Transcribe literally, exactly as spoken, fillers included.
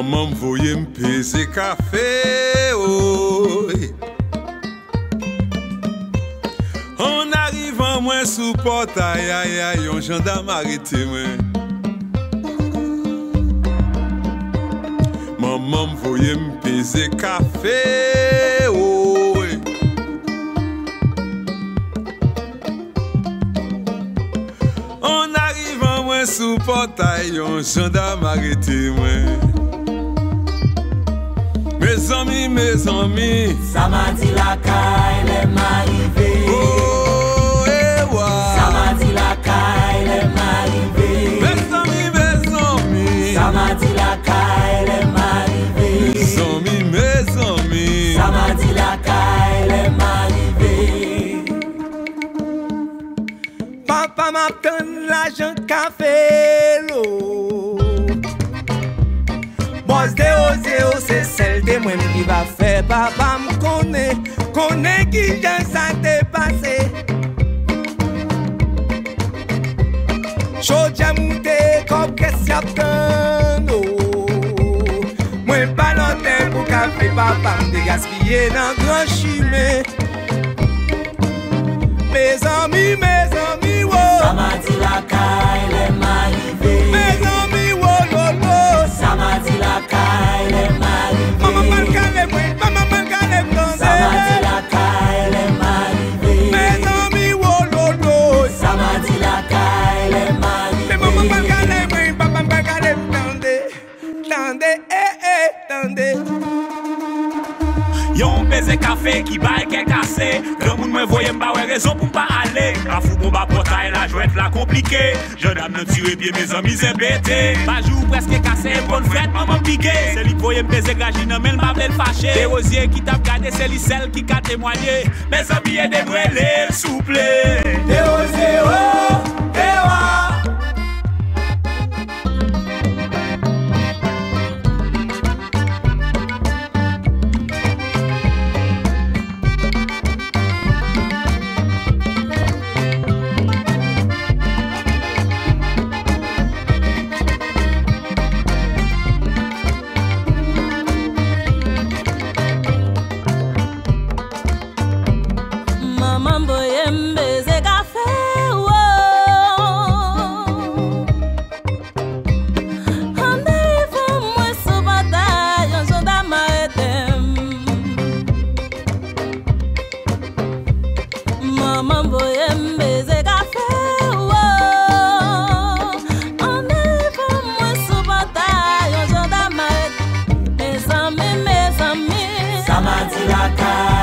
Manman m voye m peze kafe, oy. An arivan mwen sou pòtay, ay, ay, yon jandam arete mwen. Manman m voye m peze kafe, oy. An arivan mwen sou pòtay, yon jandam arete mwen. Mezanmi, mezanmi. Samadi lakay, lè m a rive. Oh, ewa. Samadi lakay, lè m a rive. Mezanmi, mezanmi. Samadi lakay, lè m a rive. Mezanmi, mezanmi. Samadi lakay, lè m a rive. Papa m ap tann lajan kafe lo. Bòs de ozye yo se sèl temwen m ki va fè papa m konnen, konnen kijan sa te pase. Chodyè moute, kòb kès y ap tann, o. Mwen pa nan tè pou kafe papa m te gaspiye nan gran chimen. Mezanmi, mezanmi, wo. Samadi lakay, lè m a rive. Mezanmi, wo, lo, lo. Samadi lakay, lè m a rive. Manman m al kale mwen, manman m al kale m, tande. Samadi lakay, lè m a rive. Mezanmi, wo, lo, lo. Samadi lakay, lè m a rive. Men manman m al kale mwen, papa m al kale m, tande. Tande, eh, eh, tande. Yon peze kafe ki bay kè kase. Granmoun mwen voye m pa wè rezon pou m pa ale. Kafou Bonba pòtay la jwèt la konplike. Jandam nan tire pye mezanmi zen pete. Bajou prèske kase, bòn frèt manman m pike. Se li k voye m peze graji nan men l, m pa vle l fache. Derozye ki t ap gade, se li sèl ki ka temwanye. Mezanmi ede m rele l souple. Derozye, oh, ewa. Manman m voye m peze kafe, wo. An arivan mwen sou pòtay, yon jandam arete m. Manman m voye m peze kafe, wo. An arivan mwen sou pòtay, yon jandam arete m. Mezanmi, mezanmi. Samadi lakay.